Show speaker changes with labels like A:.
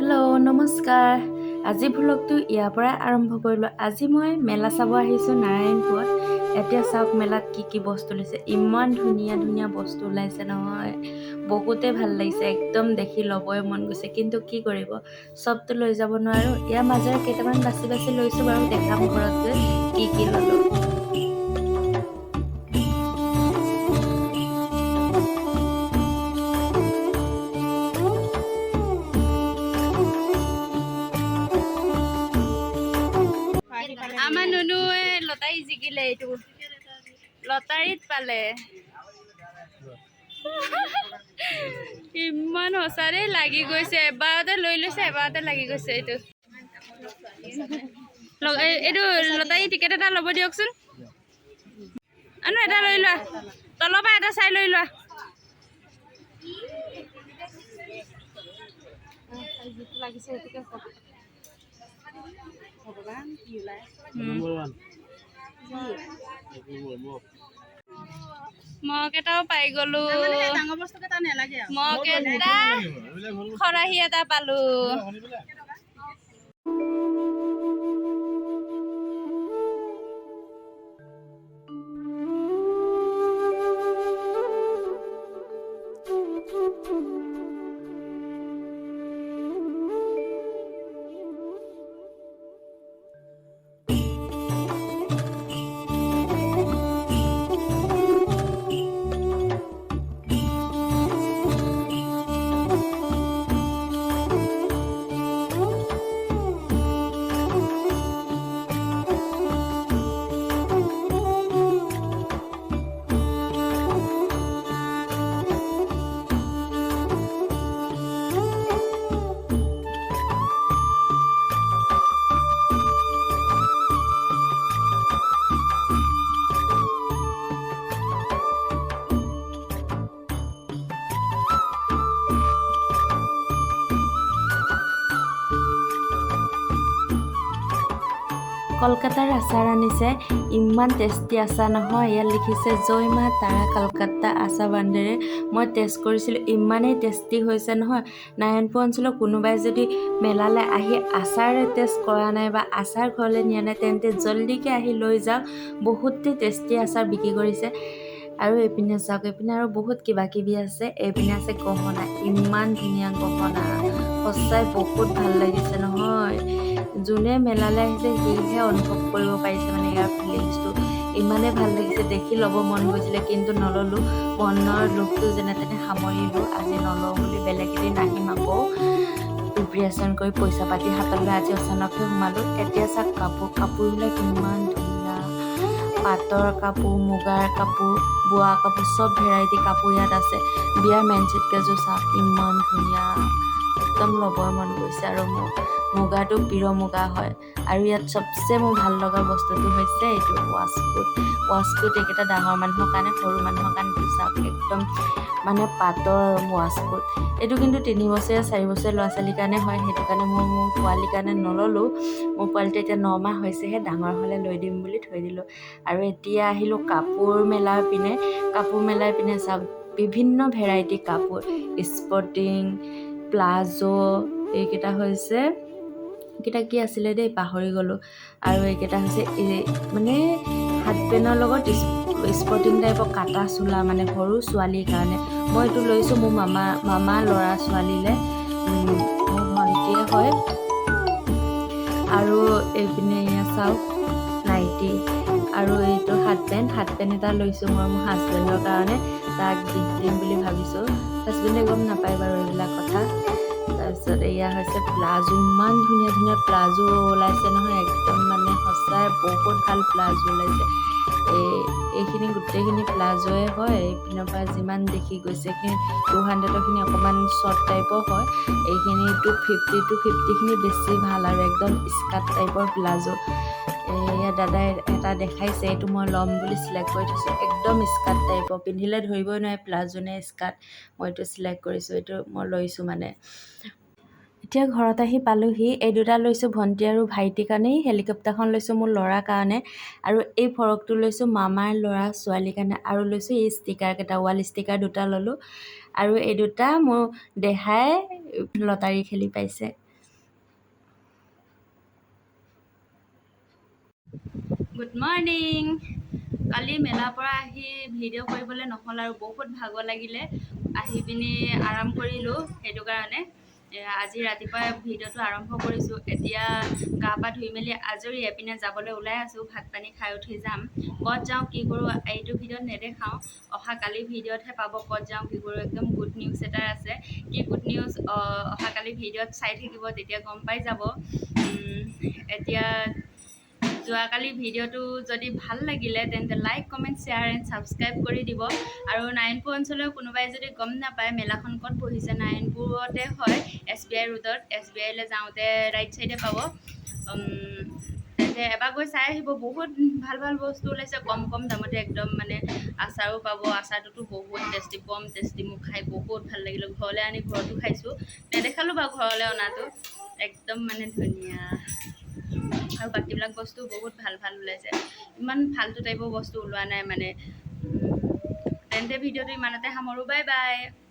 A: Hello', নমস্কাৰ। আজি ভ্লগটো ইয়াৰ পৰাই আৰম্ভ কৰিলোঁ। আজি মই মেলা চাব আহিছোঁ নাৰায়ণপুৰত। এতিয়া চাওক মেলাত কি কি বস্তু লৈছে। ইমান ধুনীয়া ধুনীয়া বস্তু ওলাইছে নহয়, বহুতেই ভাল লাগিছে। একদম দেখি ল'বই মন গৈছে, কিন্তু কি কৰিব, চবতো লৈ যাব নোৱাৰোঁ। ইয়াৰ মাজেৰে কেইটামান বাছি বাছি লৈছোঁ বাৰু, দেখাম ঘৰত গৈ কি কি ল'লোঁ। আমাৰ নুনুৱে লটাৰী জিকিলে, এইটো লটাৰীত পালে। ইমান সঁচা দেই, লাগি গৈছে। এবাৰতে লৈ লৈছে, এবাৰতে লাগি গৈছে। এইটো এইটো লটাৰী টিকেট এটা ল'ব দিয়কচোন। আনো, এটা লৈ লোৱা, তলৰ পৰা এটা চাই লৈ লোৱা।
B: লাগিছে সেইটোকে। ভগৱান, কি ওলাই!
C: নম্বৰ ওৱান, এক নম্বৰ মগ।
A: মগ এটাও পাই গলো।
B: ডাঙৰ বস্তুকেইটা নেলাগে আৰু।
A: মগ এটা, খৰাহী এটা পালো। কলকাতাৰ আচাৰ আনিছে। ইমান টেষ্টি আচাৰ নহয়। ইয়াত লিখিছে জয় মা তাৰা কলকাতা আচাৰ বান্দেৰে। মই টেষ্ট কৰিছিলোঁ, ইমানেই টেষ্টি হৈছে নহয়। নাৰায়ণপুৰ অঞ্চলৰ কোনোবাই যদি মেলালৈ আহি আচাৰ টেষ্ট কৰা নাই বা আচাৰ ঘৰলৈ নিয়া নাই, তেন্তে জল্দিকৈ আহি লৈ যাওক। বহুতেই টেষ্টি আচাৰ বিক্ৰী কৰিছে। আৰু এইপিনে চাওক, এইপিনে আৰু বহুত কিবা কিবি আছে। এইপিনে আছে গহনা, ইমান ধুনীয়া গহনা, সঁচাই বহুত ভাল লাগিছে নহয়। যোনে মেলালৈ আহিছে সিহে অনুভৱ কৰিব পাৰিছে মানে ইয়াৰ ফিলিংছটো। ইমানেই ভাল লাগিছে দেখি, ল'ব মন গৈছিলে, কিন্তু নল'লোঁ। মনৰ লোভটো যেনে তেনে সামৰিলোঁ, আজি নলওঁ বুলি। বেলেগ এদিন আহিম আকৌ প্ৰিপেৰেশ্যন কৰি, পইচা পাতি হাতত লৈ। আজি অচানকহে সোমালোঁ। এতিয়া চাওক কাপোৰ, কাপোৰবিলাক ইমান ধুনীয়া। পাটৰ কাপোৰ, মুগাৰ কাপোৰ, বোৱা কাপোৰ, চব ভেৰাইটি কাপোৰ ইয়াত আছে। বিয়াৰ মেইন ছেট কেইযোৰ চাওক, ইমান ধুনীয়া, একদম ল'বই মন গৈছে। আৰু মোৰ মুগাটো পিয়ৰ মুগা হয়। আৰু ইয়াত চবচে মোৰ ভাল লগা বস্তুটো হৈছে এইটো ৱাছকোট। ৱাছকোট এইকেইটা ডাঙৰ মানুহৰ কাৰণে, সৰু মানুহৰ কাৰণে এইটো চাওক, একদম মানে পাটৰ ৱাছকোট এইটো। কিন্তু 3 বছৰীয়া, 4 বছৰীয়া ল'ৰা ছোৱালীৰ কাৰণে হয়। সেইটো কাৰণে মই মোৰ পোৱালিৰ কাৰণে নল'লোঁ। মোৰ পোৱালিটো এতিয়া 9 মাহ হৈছেহে, ডাঙৰ হ'লে লৈ দিম বুলি থৈ দিলোঁ। আৰু এতিয়া আহিলোঁ কাপোৰ মেলাৰ পিনে। কাপোৰ মেলাৰ পিনে চাওক, বিভিন্ন ভেৰাইটি কাপোৰ, স্পৰ্টিং, প্লাজো। এইকেইটা হৈছে, এইকেইটা কি আছিলে দেই, পাহৰি গ'লোঁ। আৰু এইকেইটা হৈছে এই মানে হাফ পেণ্টৰ লগত স্পৰ্টিং টাইপৰ কাটা চোলা, মানে সৰু ছোৱালীৰ কাৰণে। মই এইটো লৈছোঁ মোৰ মামা ল'ৰা ছোৱালীলৈ, মোৰ ভণ্টিয়ে হয়। আৰু এইপিনে এয়া চাওক নাইটি আৰু এইটো হাফ পেণ্ট এটা লৈছোঁ মই মোৰ হাজবেণ্ডৰ কাৰণে। তাক গিফ্ট দিম বুলি ভাবিছোঁ। হাজবেণ্ডে গম নাপায় বাৰু এইবিলাক কথা। তাৰপিছত এয়া হৈছে প্লাজো। ইমান ধুনীয়া ধুনীয়া প্লাজো ওলাইছে নহয়, একদম মানে সঁচাই বহুত ভাল প্লাজো ওলাইছে। এইখিনি গোটেইখিনি প্লাজোৱে হয়। এইপিনৰ পৰা যিমান দেখি গৈছে, এইখিনি 200ৰখিনি অকণমান শ্বৰ্ট টাইপৰ হয়। এইখিনি 250, 250খিনি বেছি ভাল আৰু একদম স্কাৰ্ট টাইপৰ প্লাজো। এয়া দাদাই এটা দেখাইছে, এইটো মই ল'ম বুলি চিলেক্ট কৰি থৈছোঁ। একদম স্কাৰ্ট টাইপৰ, পিন্ধিলে ধৰিবই নোৱাৰে প্লাজো নে স্কাৰ্ট। মই এইটো চিলেক্ট কৰিছোঁ, এইটো মই লৈছোঁ মানে। এতিয়া ঘৰত আহি পালোহি। এই দুটা লৈছোঁ ভণ্টি আৰু ভাইটিৰ কাৰণে। হেলিকপ্টাৰখন লৈছোঁ মোৰ ল'ৰাৰ কাৰণে আৰু এই ফ্ৰকটো লৈছোঁ মামাৰ ল'ৰা ছোৱালীৰ কাৰণে। আৰু লৈছোঁ এই ষ্টিকাৰকেইটা, ৱাল ষ্টিকাৰ দুটা ল'লোঁ। আৰু এই দুটা মোৰ দেহাই লটাৰী খেলি পাইছে। Good morning. কালি মেলাৰ পৰা আহি ভিডিঅ' কৰিবলৈ নহ'ল আৰু বহুত ভাগৰ লাগিলে। আহি পিনি আৰাম কৰিলোঁ, সেইটো কাৰণে আজি ৰাতিপুৱাই ভিডিঅ'টো আৰম্ভ কৰিছোঁ। এতিয়া গা পা ধুই মেলি আজৰি এপিনে যাবলৈ ওলাই আছোঁ। ভাত পানী খাই উঠি যাম। ক'ত যাওঁ, কি কৰোঁ, এইটো ভিডিঅ'ত নেদেখাওঁ। অহাকালি ভিডিঅ'তহে পাব ক'ত যাওঁ, কি কৰোঁ। একদম গুড নিউজ এটা আছে। কি গুড নিউজ, অহাকালি ভিডিঅ'ত চাই থাকিব, তেতিয়া গম পাই যাব। এতিয়া যোৱাকালি ভিডিঅ'টো যদি ভাল লাগিলে, তেন্তে like, comment, share and subscribe কৰি দিব। আৰু নাৰায়ণপুৰ অঞ্চলৰ কোনোবাই যদি গম নাপায় মেলাখন ক'ত বহিছে, নাৰায়ণপুৰতে হয়, এছবিআই ৰোডত। এছবিআইলৈ যাওঁতে ৰাইট চাইডে পাব। তেন্তে এবাৰ গৈ চাই আহিব। বহুত ভাল ভাল বস্তু ওলাইছে, কম কম দামতে একদম। মানে আচাৰো পাব। আচাৰটোতো বহুত টেষ্টি, বম টেষ্টি। মোক খাই বহুত ভাল লাগিলে। ঘৰলৈ আনি ঘৰতো খাইছোঁ। নেদেখালোঁ বাৰু ঘৰলৈ অনাটো। একদম মানে ধুনীয়া। আৰু বাকীবিলাক বস্তু বহুত ভাল ভাল ওলাইছে। ইমান ফাল্টু টাইপৰ বস্তু ওলোৱা নাই মানে। তেন্তে ভিডিঅ'টো ইমানতে সামৰোঁ। Bye bye.